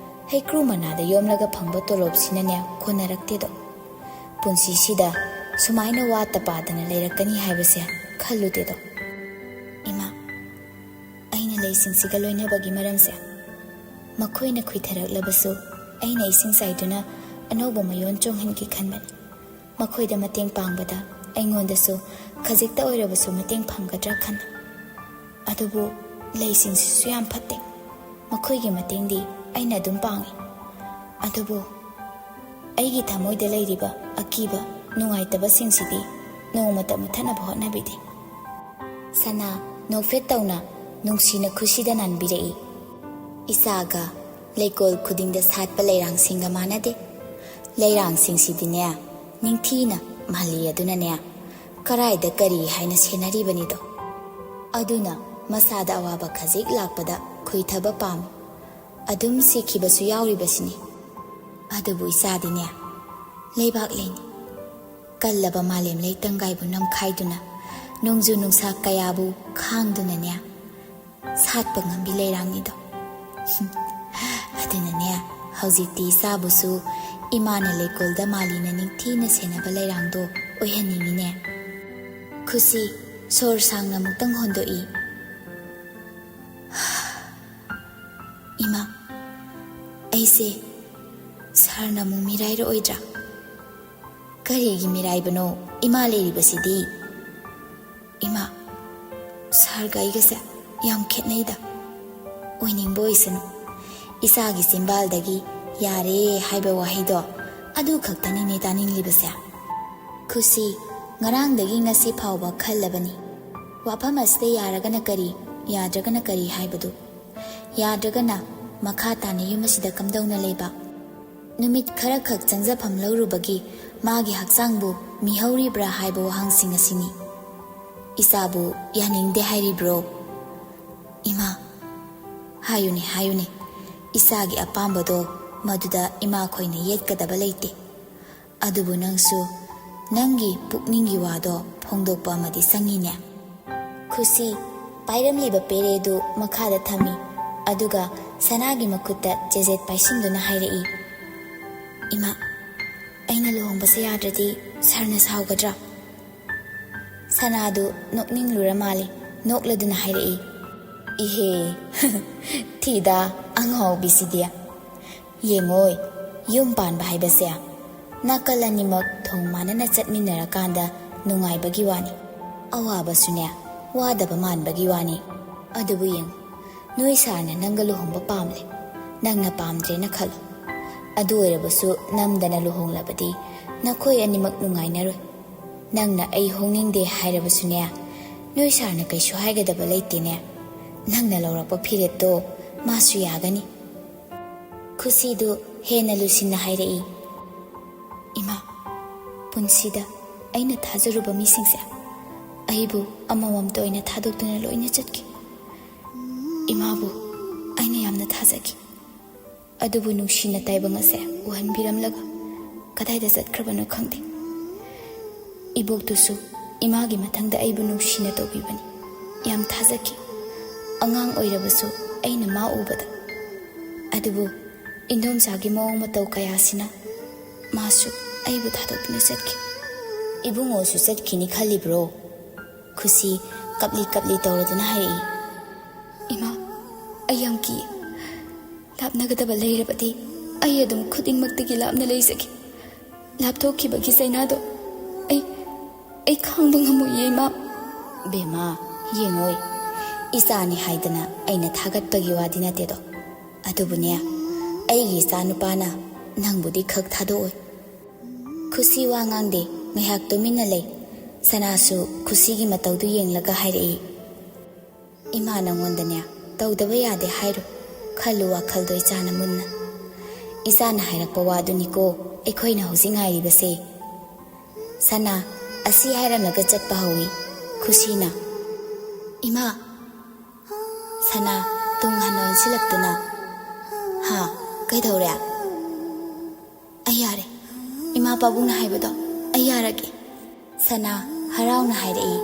ꯍꯩꯀ꯭ꯔꯨ ꯃꯅꯥꯗ ꯌꯣꯝꯂꯒ ꯐꯪꯕ ꯇꯣꯂꯣꯞꯁꯤꯅꯅꯦ ꯀꯣꯟꯅꯔꯛꯇꯦꯗꯣ꯫ ꯄꯨꯟꯁꯤꯁꯤꯗ ꯁꯨꯃꯥꯏꯅ ꯋꯥꯠꯇ ꯄꯥꯗꯅ ꯂꯩꯔꯛꯀꯅꯤ ꯍꯥꯏꯕꯁꯦ ꯈꯜꯂꯨꯗꯦꯗꯣ꯫ ꯏꯃꯥ, ꯑꯩꯅ ꯂꯩꯁꯤꯡꯁꯤꯒ ꯂꯣꯏꯅꯕꯒꯤ ꯃꯔꯝꯁꯦ, ꯃꯈꯣꯏꯅ ꯈꯨꯏꯊꯔꯛꯂꯕꯁꯨ ꯑꯩꯅ ꯏꯁꯤꯡ ꯆꯥꯏꯗꯨꯅ ꯑꯅꯧꯕ ꯃꯌꯣꯟ ꯆꯣꯡꯍꯟꯒꯦ ꯈꯟꯕꯅꯤ꯫ ꯃꯈꯣꯏꯗ ꯃꯇꯦꯡ ꯄꯥꯡꯕꯗ ꯑꯩꯉꯣꯟꯗꯁꯨ ꯈꯖꯤꯛꯇ ꯑꯣꯏꯔꯕꯁꯨ ꯃꯇꯦꯡ ꯐꯪꯒꯗ꯭ꯔꯥ ꯈꯟꯅ꯫ ꯑꯗꯨꯕꯨ ꯂꯩꯁꯤꯡꯁꯤꯁꯨ ꯌꯥꯝ ꯐꯠꯇꯦ꯫ ꯃꯈꯣꯏꯒꯤ ꯃꯇꯦꯡꯗꯤ ꯑꯩꯅ ꯑꯗꯨꯝ ꯄꯥꯡꯏ꯫ ꯑꯗꯨꯕꯨ ꯑꯩꯒꯤ ꯊꯃꯣꯏꯗ ꯂꯩꯔꯤꯕ ꯑꯀꯤꯕ, ꯅꯨꯡꯉꯥꯏꯇꯕꯁꯤꯡꯁꯤꯗꯤ ꯅꯣꯡꯃꯇ ꯃꯨꯠꯊꯠꯅꯕ ꯍꯣꯠꯅꯕꯤꯗꯦ꯫" ꯁꯅꯥ ꯅꯣꯛꯐꯦꯠ ꯇꯧꯅ ꯅꯨꯡꯁꯤꯅ ꯈꯨꯁꯤꯗ ꯅꯥꯟꯕꯤꯔꯛꯏ꯫ "ꯏꯆꯥꯒ ꯂꯩꯀꯣꯜ ꯈꯨꯗꯤꯡꯗ ꯁꯥꯠꯄ ꯂꯩꯔꯥꯡꯁꯤꯡꯒ ꯃꯥꯟꯅꯗꯦ꯫ ꯂꯩꯔꯥꯡꯁꯤꯡꯁꯤꯗꯤꯅꯦ, ꯅꯤꯡꯊꯤꯅ ꯃꯥꯜꯂꯤ ꯑꯗꯨꯅꯅꯦ, ꯀꯔꯥꯏꯗ ꯀꯔꯤ ꯍꯥꯏꯅ ꯁꯦꯟꯅꯔꯤꯕꯅꯤꯗꯣ꯫ ꯑꯗꯨꯅ ꯃꯁꯥꯗ ꯑꯋꯥꯕ ꯈꯖꯤꯛ ꯂꯥꯛꯄꯗ ꯈꯨꯏꯊꯕ ꯄꯥꯝꯃꯤ꯫ ꯑꯗꯨꯝ ꯁꯤꯈꯤꯕꯁꯨ ꯌꯥꯎꯔꯤꯕꯁꯤꯅꯤ꯫ ꯑꯗꯨꯕꯨ ꯏꯆꯥꯗꯤꯅꯦ, ꯂꯩꯕꯥꯛ ꯂꯩꯅꯤ꯫ ꯀꯜꯂꯕ ꯃꯥꯂꯦꯝ ꯂꯩꯇꯪꯒꯥꯏꯕꯨ ꯅꯝꯈꯥꯏꯗꯨꯅ, ꯅꯣꯡꯖꯨ ꯅꯨꯡꯁꯥ ꯀꯌꯥꯕꯨ ꯈꯥꯡꯗꯨꯅꯅꯦ, ꯁꯥꯠꯄ ꯉꯝꯕꯤ ꯂꯩꯔꯥꯡꯅꯤꯗꯣ꯫ ꯑꯗꯨꯅꯅꯦ, ꯍꯧꯖꯤꯛꯇꯤ ꯏꯆꯥꯕꯨꯁꯨ ꯏꯃꯥꯅ ꯂꯩꯀꯣꯜꯗ ꯃꯥꯂꯤꯅ ꯅꯤꯡꯊꯤꯅ ꯁꯦꯟꯅꯕ ꯂꯩꯔꯥꯡꯗꯣ ꯑꯣꯏꯍꯟꯅꯤꯡꯉꯤꯅꯦ꯫ ꯈꯨꯁꯤ ꯁꯣꯔ ꯁꯥꯡꯅ ꯑꯃꯨꯛꯇꯪ ꯍꯣꯟꯗꯣꯛꯏ꯫ "ꯏꯃꯥ, ꯑꯩꯁꯦ ꯁꯥꯔꯅ ꯑꯃꯨꯛ ꯃꯤꯔꯥꯏꯔꯛꯑꯣꯏꯗ꯭ꯔꯥ?" "ꯀꯔꯤꯒꯤ ꯃꯤꯔꯥꯏꯕꯅꯣ? ꯏꯃꯥ ꯂꯩꯔꯤꯕꯁꯤꯗꯤ꯫" "ꯏꯃꯥ, ꯁꯥꯔꯒ ꯑꯩꯒꯁꯦ ꯌꯥꯝ ꯈꯦꯠꯅꯩꯗ꯫" "ꯑꯣꯏꯅꯤꯡꯕ ꯑꯣꯏꯁꯅꯨ꯫ ꯏꯆꯥꯒꯤ ꯆꯤꯟꯕꯥꯜꯗꯒꯤ 'ꯌꯥꯔꯦ' ꯍꯥꯏꯕ ꯋꯥꯍꯩꯗꯣ ꯑꯗꯨ ꯈꯛꯇꯅꯤꯅꯦ ꯇꯥꯅꯤꯡꯂꯤꯕꯁꯦ꯫" ꯈꯨꯁꯤ ꯉꯔꯥꯡꯗꯒꯤ ꯉꯁꯤ ꯐꯥꯎꯕ ꯈꯜꯂꯕꯅꯤ, ꯋꯥꯐꯝ ꯑꯁꯤꯗ ꯌꯥꯔꯒꯅ ꯀꯔꯤ, ꯌꯥꯗ꯭ꯔꯒꯅ ꯀꯔꯤ ꯍꯥꯏꯕꯗꯨ꯫ ꯌꯥꯗ꯭ꯔꯒꯅ ꯃꯈꯥ ꯇꯥꯅ ꯌꯨꯝ ꯑꯁꯤꯗ ꯀꯝꯗꯧꯅ ꯂꯩꯕ? ꯅꯨꯃꯤꯠ ꯈꯔꯈꯛ ꯆꯪꯖꯐꯝ ꯂꯧꯔꯨꯕꯒꯤ ꯃꯥꯒꯤ ꯍꯛꯆꯥꯡꯕꯨ ꯃꯤꯍꯧꯔꯤꯕ꯭ꯔꯥ ꯍꯥꯏꯕ ꯋꯥꯍꯪꯁꯤꯡ ꯑꯁꯤꯅꯤ꯫ ꯏꯆꯥꯕꯨ ꯌꯥꯅꯤꯡꯗꯦ ꯍꯥꯏꯔꯤꯕ꯭ꯔꯣ? "ꯏꯃꯥ, ꯍꯥꯏꯌꯨꯅꯦ, ꯍꯥꯏꯌꯨꯅꯦ꯫ ꯏꯆꯥꯒꯤ ꯑꯄꯥꯝꯕꯗꯣ ꯃꯗꯨꯗ ꯏꯃꯥꯈꯣꯏꯅ ꯌꯦꯠꯀꯗꯕ ꯂꯩꯇꯦ꯫ ꯑꯗꯨꯕꯨ ꯅꯪꯁꯨ ꯅꯪꯒꯤ ꯄꯨꯛꯅꯤꯡꯒꯤ ꯋꯥꯗꯣ ꯐꯣꯡꯗꯣꯛꯄ ꯑꯃꯗꯤ ꯆꯪꯉꯤꯅꯦ꯫" ꯈꯨꯁꯤ ꯄꯥꯏꯔꯝꯂꯤꯕ ꯄꯦꯔꯦꯗꯨ ꯃꯈꯥꯗ ꯊꯝꯃꯤ, ꯑꯗꯨꯒ ꯁꯅꯥꯒꯤ ꯃꯈꯨꯠꯇ ꯆꯦꯖꯦꯠ ꯄꯥꯏꯁꯤꯟꯗꯨꯅ ꯍꯥꯏꯔꯛꯏ, "ꯏꯃꯥ, ꯑꯩꯅ ꯂꯨꯍꯣꯡꯕꯁꯦ ꯌꯥꯗ꯭ꯔꯗꯤ ꯁꯥꯔꯅ ꯁꯥꯎꯒꯗ꯭ꯔꯥ?" ꯁꯅꯥꯗꯨ ꯅꯣꯛꯅꯤꯡꯂꯨꯔ ꯃꯥꯜꯂꯦ, ꯅꯣꯛꯂꯗꯨꯅ ꯍꯥꯏꯔꯛꯏ, "ꯏꯍꯦ, ꯊꯤꯗ ꯑꯉꯥꯎꯕꯤꯁꯤꯗꯤ꯫ ꯌꯦꯡꯉꯣꯏ, ꯌꯨꯝ ꯄꯥꯟꯕ ꯍꯥꯏꯕꯁꯦ ꯅꯥꯀꯜ ꯑꯅꯤꯃꯛ ꯊꯣꯡ ꯃꯥꯟꯅꯅ ꯆꯠꯃꯤꯟꯅꯔꯀꯥꯟꯗ ꯅꯨꯡꯉꯥꯏꯕꯒꯤ ꯋꯥꯅꯤ, ꯑꯋꯥꯕꯁꯨꯅꯦ ꯋꯥꯗꯕ ꯃꯥꯟꯕꯒꯤ ꯋꯥꯅꯤ꯫ ꯑꯗꯨꯕꯨ ꯌꯦꯡꯉꯨ, ꯅꯣꯏ ꯁꯥꯔꯅ ꯅꯪꯒ ꯂꯨꯍꯣꯡꯕ ꯄꯥꯝꯂꯦ, ꯅꯪꯅ ꯄꯥꯝꯗ꯭ꯔꯦꯅ ꯈꯜꯂꯣ꯫ ꯑꯗꯨ ꯑꯣꯏꯔꯕꯁꯨ ꯅꯝꯗꯅ ꯂꯨꯍꯣꯡꯂꯕꯗꯤ ꯅꯈꯣꯏ ꯑꯅꯤꯃꯛ ꯅꯨꯡꯉꯥꯏꯅꯔꯣꯏ꯫ ꯅꯪꯅ ꯑꯩ ꯍꯣꯡꯅꯤꯡꯗꯦ ꯍꯥꯏꯔꯕꯁꯨꯅꯦ, ꯅꯣꯏ ꯁꯥꯔꯅ ꯀꯩꯁꯨ ꯍꯥꯏꯒꯗꯕ ꯂꯩꯇꯦꯅꯦ꯫ ꯅꯪꯅ ꯂꯧꯔꯛꯄ ꯐꯤꯔꯦꯞꯇꯣ ꯃꯥꯁꯨ ꯌꯥꯒꯅꯤ꯫" ꯈꯨꯁꯤꯗꯨ ꯍꯦꯟꯅ ꯂꯨꯁꯤꯟꯅ ꯍꯥꯏꯔꯛꯏ, "ꯏꯃꯥ, ꯄꯨꯟꯁꯤꯗ ꯑꯩꯅ ꯊꯥꯖꯔꯨꯕ ꯃꯤꯁꯤꯡꯁꯦ ꯑꯩꯕꯨ ꯑꯃꯃꯝꯇ ꯑꯣꯏꯅ ꯊꯥꯗꯣꯛꯇꯨꯅ ꯂꯣꯏꯅ ꯆꯠꯈꯤ꯫ ꯏꯃꯥꯕꯨ ꯑꯩꯅ ꯌꯥꯝꯅ ꯊꯥꯖꯈꯤ꯫ ꯑꯗꯨꯕꯨ ꯅꯨꯡꯁꯤꯅ ꯇꯥꯏꯕꯪ ꯑꯁꯦ ꯎꯍꯟꯕꯤꯔꯝꯂꯒ ꯀꯗꯥꯏꯗ ꯆꯠꯈ꯭ꯔꯕꯅꯣ ꯈꯪꯗꯦ꯫ ꯏꯕꯣꯛꯇꯨꯁꯨ ꯏꯃꯥꯒꯤ ꯃꯊꯪꯗ ꯑꯩꯕꯨ ꯅꯨꯡꯁꯤꯅ ꯇꯧꯕꯤꯕꯅꯤ꯫ ꯌꯥꯝ ꯊꯥꯖꯈꯤ꯫ ꯑꯉꯥꯡ ꯑꯣꯏꯔꯕꯁꯨ ꯑꯩꯅ ꯃꯥ ꯎꯕꯗ꯫ ꯑꯗꯨꯕꯨ ꯏꯟꯗꯣꯝꯆꯥꯒꯤ ꯃꯑꯣꯡ ꯃꯇꯧ ꯀꯌꯥꯁꯤꯅ ꯃꯥꯁꯨ ꯑꯩꯕꯨ ꯊꯥꯗꯣꯛꯇꯨꯅ ꯆꯠꯈꯤ꯫ "ꯏꯕꯨꯡꯉꯣꯁꯨ ꯆꯠꯈꯤꯅꯤ ꯈꯜꯂꯤꯕ꯭ꯔꯣ?" ꯈꯨꯁꯤ ꯀꯞꯂꯤ ꯀꯞꯂꯤ ꯇꯧꯔꯗꯨꯅ ꯍꯥꯏꯔꯛꯏ꯫ "ꯏꯃꯥ, ꯑꯩ ꯌꯥꯝ ꯀꯤ꯫ ꯂꯥꯞꯅꯒꯗꯕ ꯂꯩꯔꯕꯗꯤ ꯑꯩ ꯑꯗꯨꯝ ꯈꯨꯗꯤꯡꯃꯛꯇꯒꯤ ꯂꯥꯞꯅ ꯂꯩꯖꯒꯦ꯫ ꯂꯥꯞꯊꯣꯛꯈꯤꯕꯒꯤ ꯆꯩꯅꯥꯗꯣ ꯑꯩ, ꯑꯩ ꯈꯥꯡꯕ ꯉꯝꯃꯣꯏꯌꯦ, ꯏꯃꯥ꯫" "ꯕꯦꯝꯃ, ꯌꯦꯡꯉꯣꯏ, ꯏꯆꯥꯅꯤ ꯍꯥꯏꯗꯅ ꯑꯩꯅ ꯊꯥꯒꯠꯄꯒꯤ ꯋꯥꯗꯤ ꯅꯠꯇꯦꯗꯣ꯫ ꯑꯗꯨꯕꯨꯅꯦ, ꯑꯩꯒꯤ ꯏꯆꯥ ꯅꯨꯄꯥꯅ ꯅꯪꯕꯨꯗꯤ ꯈꯛ ꯊꯥꯗꯣꯛꯑꯣꯏ꯫" ꯈꯨꯁꯤ ꯋꯥ ꯉꯥꯡꯗꯦ, ꯉꯥꯏꯍꯥꯛ ꯇꯨꯃꯤꯟꯅ ꯂꯩ꯫ ꯁꯅꯥꯁꯨ ꯈꯨꯁꯤꯒꯤ ꯃꯇꯧꯗꯨ ꯌꯦꯡꯂꯒ ꯍꯥꯏꯔꯛꯏ, "ꯏꯃꯥ ꯅꯉꯣꯟꯗꯅꯦ ꯇꯧꯗꯕ ꯌꯥꯗꯦ ꯍꯥꯏꯔꯣ꯫ ꯈꯜꯂꯨ ꯋꯥꯈꯜꯗꯣ ꯏꯆꯥꯅ ꯃꯨꯟꯅ꯫ ꯏꯆꯥꯅ ꯍꯥꯏꯔꯛꯄ ꯋꯥꯗꯨꯅꯤꯀꯣ ꯑꯩꯈꯣꯏꯅ ꯍꯧꯖꯤꯛ ꯉꯥꯏꯔꯤꯕꯁꯦ꯫" ꯁꯅꯥ ꯑꯁꯤ ꯍꯥꯏꯔꯝꯂꯒ ꯆꯠꯄ ꯍꯧꯏ꯫ ꯈꯨꯁꯤꯅ, "ꯏꯃꯥ!" ꯁꯅꯥ ꯇꯨꯡ ꯍꯟꯅ ꯑꯣꯟꯁꯤꯜꯂꯛꯇꯨꯅ, "ꯍꯥ, ꯀꯩꯗꯧꯔꯦ?" "ꯑꯩ ꯌꯥꯔꯦ꯫ ꯏꯃꯥ ꯄꯥꯕꯨꯡꯅ ꯍꯥꯏꯕꯗꯣ ꯑꯩ ꯌꯥꯔꯒꯦ꯫" ꯁꯅꯥ ꯍꯔꯥꯎꯅ ꯍꯥꯏꯔꯛꯏ,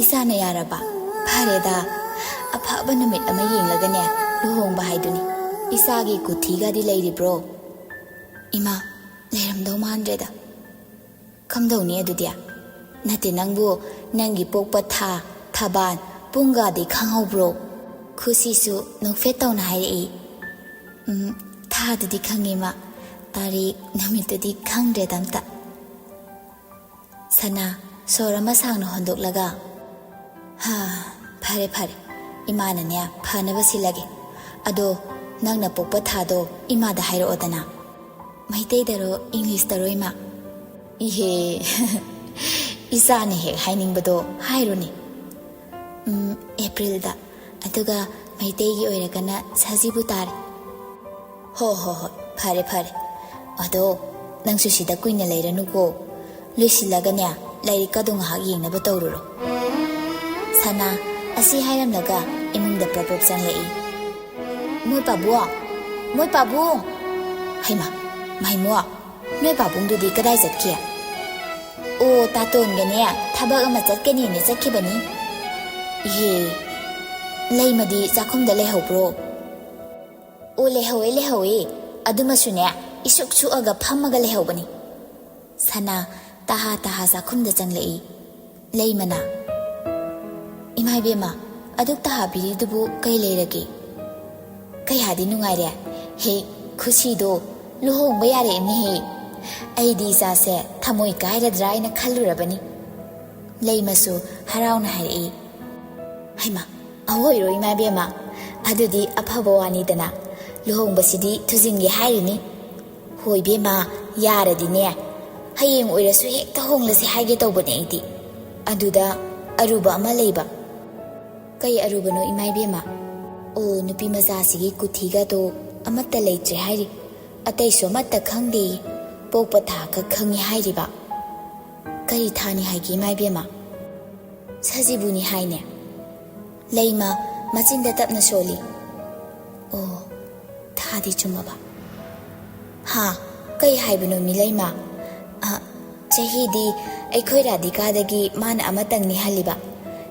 "ꯏꯆꯥꯅ ꯌꯥꯔꯕ? ꯐꯔꯦꯗ꯫ ꯑꯐꯕ ꯅꯨꯃꯤꯠ ꯑꯃ ꯌꯦꯡꯂꯒꯅꯦ ꯂꯨꯍꯣꯡꯕ ꯍꯥꯏꯗꯨꯅꯤ꯫ ꯏꯆꯥꯒꯤ ꯀꯨꯊꯤꯒꯗꯤ ꯂꯩꯔꯤꯕ꯭ꯔꯣ?" "ꯏꯃꯥ, ꯂꯩꯔꯝꯗꯧ ꯃꯥꯟꯗ꯭ꯔꯦꯗ꯫" "ꯀꯝꯗꯧꯅꯤ ꯑꯗꯨꯗꯤ? ꯅꯠꯇꯦ, ꯅꯪꯕꯨ ꯅꯪꯒꯤ ꯄꯣꯛꯄ ꯊꯥ, ꯊꯕꯥꯟ, ꯄꯨꯡꯒꯗꯤ ꯈꯪꯍꯧꯕ꯭ꯔꯣ?" ꯈꯨꯁꯤꯁꯨ ꯅꯣꯛꯐꯦꯠ ꯇꯧꯅ ꯍꯥꯏꯔꯛꯏ, "ꯎꯝ, ꯊꯥꯗꯨꯗꯤ ꯈꯪꯉꯤ, ꯏꯃꯥ꯫ ꯇꯥꯔꯤꯛ, ꯅꯨꯃꯤꯠꯇꯨꯗꯤ ꯈꯪꯗ꯭ꯔꯦꯗ ꯑꯝꯇ꯫" ꯁꯅꯥ ꯁꯣꯔ ꯑꯃ ꯁꯥꯡꯅ ꯍꯣꯟꯗꯣꯛꯂꯒ, "ꯍꯥ, ꯐꯔꯦ, ꯐꯔꯦ꯫ ꯏꯃꯥꯅꯅꯦ ꯐꯅꯕ ꯁꯤꯜꯂꯒꯦ꯫ ꯑꯗꯣ ꯅꯪꯅ ꯄꯣꯛꯄ ꯊꯥꯗꯣ ꯏꯃꯥꯗ ꯍꯥꯏꯔꯛꯑꯣꯗꯅ꯫" "ꯃꯩꯇꯩꯗꯔꯣ, ꯏꯪꯂꯤꯁꯇꯔꯣ, ꯏꯃꯥ?" "ꯏꯍꯦ, ꯏꯆꯥꯅ ꯍꯦꯛ ꯍꯥꯏꯅꯤꯡꯕꯗꯣ ꯍꯥꯏꯔꯣꯅꯦ꯫" "ꯎꯝ, ꯑꯦꯄ꯭ꯔꯤꯜꯗ꯫ ꯑꯗꯨꯒ ꯃꯩꯇꯩꯒꯤ ꯑꯣꯏꯔꯒꯅ ꯁꯖꯤꯕꯨ ꯇꯥꯔꯦ꯫" "ꯍꯣ, ꯍꯣ, ꯍꯣꯏ, ꯐꯔꯦ, ꯐꯔꯦ꯫ ꯑꯗꯣ ꯅꯪꯁꯨ ꯁꯤꯗ ꯀꯨꯏꯅ ꯂꯩꯔꯅꯨꯀꯣ꯫ ꯂꯣꯏꯁꯤꯜꯂꯒꯅꯦ, ꯂꯥꯏꯔꯤꯛꯀꯗꯣ ꯉꯥꯏꯍꯥꯛ ꯌꯦꯡꯅꯕ ꯇꯧꯔꯨꯔꯣ꯫" ꯁꯅꯥ ꯑꯁꯤ ꯍꯥꯏꯔꯝꯂꯒ ꯏꯃꯨꯡꯗ ꯄ꯭ꯔꯞ ꯄ꯭ꯔꯞ ꯆꯪꯂꯛꯏ꯫ "ꯃꯣꯏ ꯄꯥꯕꯨꯡ!" ꯃꯣꯏ ꯄꯥꯕꯨꯡ! ꯍꯩꯃꯥ, ꯃꯥꯏꯃꯣ, ꯅꯣꯏ ꯄꯥꯕꯨꯡꯗꯨꯗꯤ ꯀꯗꯥꯏ ꯆꯠꯈꯤ? ꯑꯣ, ꯇꯥꯇꯣꯟꯒꯅꯦ ꯊꯕꯛ ꯑꯃ ꯆꯠꯀꯅꯤꯅ ꯆꯠꯈꯤꯕꯅꯤ꯫ ꯏꯍꯦ, ꯂꯩꯃꯗꯤ ꯆꯥꯛꯈꯨꯝꯗ ꯂꯩꯍꯧꯕ꯭ꯔꯣ? ꯑꯣ, ꯂꯩꯍꯧꯋꯦ, ꯂꯩꯍꯧꯋꯦ꯫ ꯑꯗꯨꯃꯁꯨꯅꯦ, ꯏꯁꯨꯛ ꯁꯨꯛꯑꯒ ꯐꯝꯃꯒ ꯂꯩꯍꯧꯕꯅꯤ꯫ ꯁꯅꯥ ꯇꯍꯥ ꯇꯍꯥ ꯆꯥꯛꯈꯨꯝꯗ ꯆꯪꯂꯛꯏ꯫ ꯂꯩꯃꯅ, "ꯏꯃꯥ ꯏꯕꯦꯝꯃ, ꯑꯗꯨꯛ ꯇꯍꯥ ꯄꯤꯔꯤꯗꯨꯕꯨ ꯀꯩ ꯂꯩꯔꯒꯦ? ꯀꯌꯥꯗꯤ ꯅꯨꯡꯉꯥꯏꯔꯦ꯫ ꯍꯦ, ꯈꯨꯁꯤꯗꯣ, ꯂꯨꯍꯣꯡꯕ ꯌꯥꯔꯛꯑꯦꯅꯦꯍꯦ꯫ ꯑꯩꯗꯤ ꯏꯆꯥꯁꯦ ꯊꯃꯣꯏ ꯀꯥꯏꯔꯗ꯭ꯔꯥ ꯍꯥꯏꯅ ꯈꯜꯂꯨꯔꯕꯅꯤ꯫" ꯂꯩꯃꯁꯨ ꯍꯔꯥꯎꯅ ꯍꯥꯏꯔꯛꯏ꯫ ꯍꯩꯃꯥ, ꯑꯍꯣꯏꯔꯣ ꯏꯃꯥ ꯏꯕꯦꯝꯃ? ꯑꯗꯨꯗꯤ ꯑꯐꯕ ꯋꯥꯅꯤꯗꯅ꯫ ꯂꯨꯍꯣꯡꯕꯁꯤꯗꯤ ꯊꯨꯖꯤꯟꯒꯦ ꯍꯥꯏꯔꯤꯅꯤ꯫ ꯍꯣꯏ ꯏꯕꯦꯝꯃ, ꯌꯥꯔꯗꯤꯅꯦ, ꯍꯌꯦꯡ ꯑꯣꯏꯔꯁꯨ ꯍꯦꯛꯇ ꯍꯣꯡꯂꯁꯦ ꯍꯥꯏꯒꯦ ꯇꯧꯕꯅꯦ ꯑꯩꯗꯤ꯫ ꯑꯗꯨꯗ ꯑꯔꯨꯕ ꯑꯃ ꯂꯩꯕ꯫ ꯀꯩ ꯑꯔꯨꯕꯅꯣ ꯏꯃꯥ ꯏꯕꯦꯝꯃ? ꯑꯣ, ꯅꯨꯄꯤ ꯃꯆꯥꯁꯤꯒꯤ ꯀꯨꯊꯤꯒꯗꯣ ꯑꯃꯠꯇ ꯂꯩꯇ꯭ꯔꯦ ꯍꯥꯏꯔꯤ꯫ ꯑꯇꯩꯁꯨ ꯑꯃꯠꯇ ꯈꯪꯗꯦ꯫ ꯄꯣꯛꯄ ꯊꯥ ꯈꯛ ꯈꯪꯉꯤ ꯍꯥꯏꯔꯤꯕ꯫ ꯀꯔꯤ ꯊꯥꯅꯤ ꯍꯥꯏꯒꯦ ꯏꯃꯥ ꯏꯕꯦꯝꯃ? ꯁꯖꯤꯕꯨꯅꯤ ꯍꯥꯏꯅꯦ꯫ ꯂꯩꯃ ꯃꯆꯤꯟꯗ ꯇꯞꯅ ꯁꯣꯜꯂꯤ꯫ ꯑꯣ, ꯊꯥꯗꯤ ꯆꯨꯝꯃꯕ꯫ ꯍꯥ, ꯀꯩ ꯍꯥꯏꯕꯅꯣ ꯃꯤꯂꯩꯃ? ꯑ, ꯆꯍꯤꯗꯤ ꯑꯩꯈꯣꯏ ꯔꯥꯙꯤꯀꯥꯗꯒꯤ ꯃꯥꯅ ꯑꯃꯇꯪꯅꯤ ꯍꯜꯂꯤꯕ꯫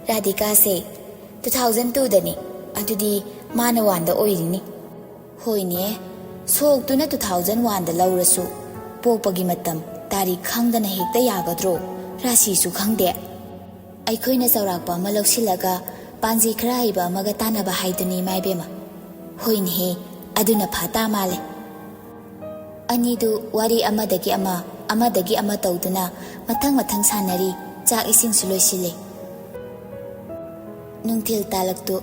ꯔꯥꯙꯤꯀꯥꯁꯦ two thousand twoꯗꯅꯤ, ꯑꯗꯨꯗꯤ ꯃꯥꯅ oneꯗ ꯑꯣꯏꯔꯤꯅꯤ꯫ ꯍꯣꯏꯅꯦ, ꯁꯣꯛꯇꯨꯅ two thousand oneꯗ ꯂꯧꯔꯁꯨ, ꯄꯣꯛꯄꯒꯤ ꯃꯇꯝ, ꯇꯥꯔꯤꯛ ꯈꯪꯗꯅ ꯍꯦꯛꯇ ꯌꯥꯒꯗ꯭ꯔꯣ? ꯔꯥꯁꯤꯁꯨ ꯈꯪꯗꯦ꯫ ꯑꯩꯈꯣꯏꯅ ꯆꯥꯎꯔꯥꯛꯄ ꯑꯃ ꯂꯧꯁꯤꯜꯂꯒ ꯄꯥꯟꯖꯤ ꯈꯔ ꯍꯩꯕ ꯑꯃꯒ ꯇꯥꯟꯅꯕ ꯍꯥꯏꯗꯨꯅꯤ, ꯏꯃꯥ ꯏꯕꯦꯝꯃ꯫ ꯍꯣꯏꯅꯦꯍꯦ, ꯑꯗꯨꯅ ꯐꯥ ꯇꯥ ꯃꯥꯜꯂꯦ꯫ ꯑꯅꯤꯗꯨ ꯋꯥꯔꯤ ꯑꯃꯗꯒꯤ ꯑꯃ, ꯑꯃꯗꯒꯤ ꯑꯃ ꯇꯧꯗꯨꯅ ꯃꯊꯪ ꯃꯊꯪ ꯁꯥꯟꯅꯔꯤ꯫ ꯆꯥꯛ ꯏꯁꯤꯡꯁꯨ ꯂꯣꯏꯁꯤꯜꯂꯦ꯫ ꯅꯨꯡꯊꯤꯜ ꯇꯥꯂꯛꯇꯨ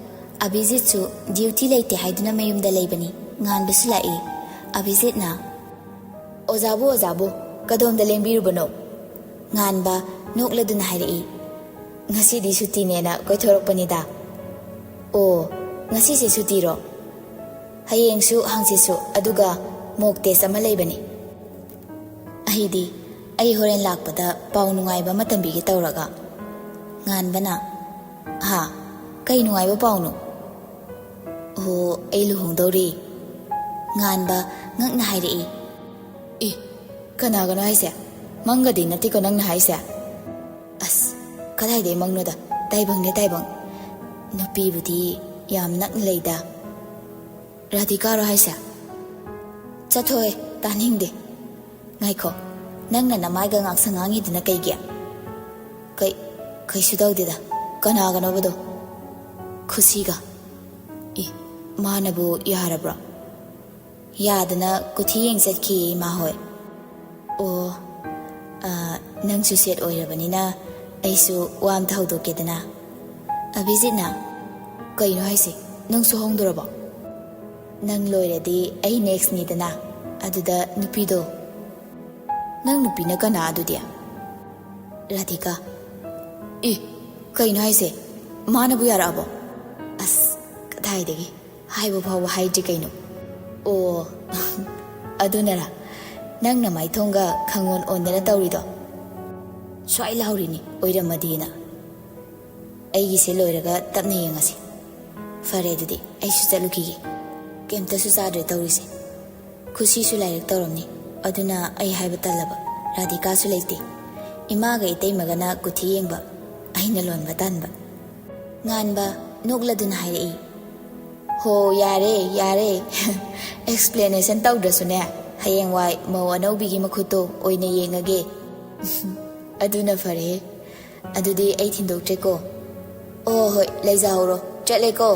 ꯑꯚꯤꯖꯤꯠꯁꯨ duty ꯂꯩꯇꯦ ꯍꯥꯏꯗꯨꯅ ꯃꯌꯨꯝꯗ ꯂꯩꯕꯅꯤ꯫ ꯉꯥꯟꯕꯁꯨ ꯂꯥꯛꯏ꯫ ꯑꯚꯤꯖꯤꯠꯅ, "ꯑꯣꯖꯥꯕꯨ, ꯑꯣꯖꯥꯕꯨ, ꯀꯗꯣꯝꯗ ꯂꯦꯡꯕꯤꯔꯨꯕꯅꯣ?" ꯉꯥꯟꯕ ꯅꯣꯛꯂꯗꯨꯅ ꯍꯥꯏꯔꯛꯏ, "ꯉꯁꯤꯗꯤ ꯁꯨꯇꯤꯅꯦꯅ ꯀꯣꯏꯊꯣꯔꯛꯄꯅꯤꯗ꯫" "ꯑꯣ, ꯉꯁꯤꯁꯦ ꯁꯨꯇꯤꯔꯣ?" "ꯍꯌꯦꯡꯁꯨ ꯍꯪꯆꯤꯠꯁꯨ, ꯑꯗꯨꯒ mock test ꯑꯃ ꯂꯩꯕꯅꯤ꯫" ꯑꯩꯗꯤ ꯑꯩ ꯍꯣꯔꯦꯟ ꯂꯥꯛꯄꯗ ꯄꯥꯎ ꯅꯨꯡꯉꯥꯏꯕ ꯑꯃ ꯇꯝꯕꯤꯒꯦ ꯇꯧꯔꯒ꯫ ꯉꯥꯟꯕꯅ, "ꯍꯥ? ꯀꯩ ꯅꯨꯡꯉꯥꯏꯕ ꯄꯥꯎꯅꯣ?" "ꯑꯣ, ꯑꯩ ꯂꯨꯍꯣꯡꯗꯧꯔꯤ꯫" ꯉꯥꯟꯕ ꯉꯛꯅ ꯍꯥꯏꯔꯛꯏ꯫ "ꯑꯦ, ꯀꯅꯥꯒꯅꯣ ꯍꯥꯏꯁꯦ? ꯃꯪꯒꯗꯤ ꯅꯠꯇꯦꯀꯣ ꯅꯪꯅ ꯍꯥꯏꯁꯦ?" "ꯑꯁ, ꯀꯗꯥꯏꯗꯩ ꯃꯪꯅꯣꯗ? ꯇꯥꯏꯕꯪꯅꯦ, ꯇꯥꯏꯕꯪ꯫ ꯅꯨꯄꯤꯕꯨꯗꯤ ꯌꯥꯝ ꯅꯛꯅ ꯂꯩꯗ꯫" "ꯔꯥꯙꯤꯀꯥꯔꯣ ꯍꯥꯏꯁꯦ?" "ꯆꯠꯊꯣꯛꯑꯦ, ꯇꯥꯅꯤꯡꯗꯦ꯫ ꯉꯥꯏꯈꯣ, ꯅꯪꯅ ꯅꯃꯥꯏꯒ ꯉꯥꯛꯁꯪ ꯉꯥꯡꯉꯤꯗꯨꯅ ꯀꯩꯒꯤ?" "ꯀꯩ, ꯀꯩꯁꯨ ꯇꯧꯗꯦꯗ꯫ ꯀꯅꯥꯒꯅꯣꯕꯗꯣ?" "ꯈꯨꯁꯤꯒ꯫" "ꯑꯦ, ꯃꯥꯅꯕꯨ ꯌꯥꯔꯕ꯭ꯔꯣ?" "ꯌꯥꯗꯅ ꯀꯨꯊꯤ ꯌꯦꯡ ꯆꯠꯈꯤꯌꯦ ꯏꯃꯥ ꯍꯣꯏ꯫" "ꯑꯣ, ꯑ, ꯅꯪꯁꯨ ꯁꯦꯠ ꯑꯣꯏꯔꯕꯅꯤꯅ ꯑꯩꯁꯨ ꯋꯥ ꯑꯝꯇ ꯍꯧꯗꯣꯛꯀꯦꯗꯅ꯫" "ꯑꯚꯤꯖꯤꯠꯅ?" "ꯀꯩꯅꯣ ꯍꯥꯏꯁꯦ? ꯅꯪꯁꯨ ꯍꯣꯡꯗꯣꯔꯕꯣ?" "ꯅꯪ ꯂꯣꯏꯔꯗꯤ ꯑꯩ ꯅꯦꯛꯁꯅꯤꯗꯅ, ꯑꯗꯨꯗ ꯅꯨꯄꯤꯗꯣ꯫" "ꯅꯪ ꯅꯨꯄꯤꯅ ꯀꯅꯥ ꯑꯗꯨꯗꯤ?" "ꯔꯥꯙꯤꯀꯥ꯫" "ꯑꯦ, ꯀꯩꯅꯣ ꯍꯥꯏꯁꯦ? ꯃꯥꯅꯕꯨ ꯌꯥꯔꯛꯑꯕꯣ?" "ꯑꯁ, ꯀꯗꯥꯏꯗꯒꯤ? ꯍꯥꯏꯕ ꯐꯥꯎꯕ ꯍꯥꯏꯗ꯭ꯔꯤ ꯀꯩꯅꯣ꯫" "ꯑꯣ, ꯑꯗꯨꯅꯔꯥ ꯅꯪꯅ ꯃꯥꯏꯊꯣꯡꯒ ꯈꯪꯑꯣꯟ ꯑꯣꯟꯗꯅ ꯇꯧꯔꯤꯗꯣ?" "ꯁ꯭ꯋꯥꯏ ꯂꯥꯎꯔꯤꯅꯤ ꯑꯣꯏꯔꯝꯃꯗꯤꯅ꯫ ꯑꯩꯒꯤꯁꯦ ꯂꯣꯏꯔꯒ ꯇꯞꯅ ꯌꯦꯡꯉꯁꯤ꯫ ꯐꯔꯦ ꯑꯗꯨꯗꯤ, ꯑꯩꯁꯨ ꯆꯠꯂꯨꯈꯤꯒꯦ꯫ ꯀꯩꯝꯇꯁꯨ ꯆꯥꯗ꯭ꯔꯦ ꯇꯧꯔꯤꯁꯦ꯫ ꯈꯨꯁꯤꯁꯨ ꯂꯥꯏꯔꯤꯛ ꯇꯧꯔꯝꯅꯤ, ꯑꯗꯨꯅ ꯑꯩ ꯍꯥꯏꯕ ꯇꯜꯂꯕ꯫ ꯔꯥꯙꯤꯀꯥꯁꯨ ꯂꯩꯇꯦ꯫ ꯏꯃꯥꯒ ꯏꯇꯩꯃꯒꯅ ꯀꯨꯊꯤ ꯌꯦꯡꯕ, ꯑꯩꯅ ꯂꯣꯟꯕ ꯇꯟꯕ꯫" ꯉꯥꯟꯕ ꯅꯣꯛꯂꯗꯨꯅ ꯍꯥꯏꯔꯛꯏ꯫ "ꯍꯣ, ꯌꯥꯔꯦ, ꯌꯥꯔꯦ꯫ ꯑꯦꯛꯁꯄ꯭ꯂꯦꯅꯦꯁꯟ ꯇꯧꯗ꯭ꯔꯁꯨꯅꯦ, ꯍꯌꯦꯡꯋꯥꯏ ꯃꯧ ꯑꯅꯧꯕꯤꯒꯤ ꯃꯈꯨꯠꯇꯣ ꯑꯣꯏꯅ ꯌꯦꯡꯉꯒꯦ꯫" "ꯑꯗꯨꯅ ꯐꯔꯦ꯫ ꯑꯗꯨꯗꯤ ꯑꯩ ꯊꯤꯟꯗꯣꯛꯇ꯭ꯔꯦꯀꯣ꯫" "ꯑꯣ, ꯍꯣꯏ, ꯂꯩꯖꯍꯧꯔꯣ꯫ ꯆꯠꯂꯦꯀꯣ꯫"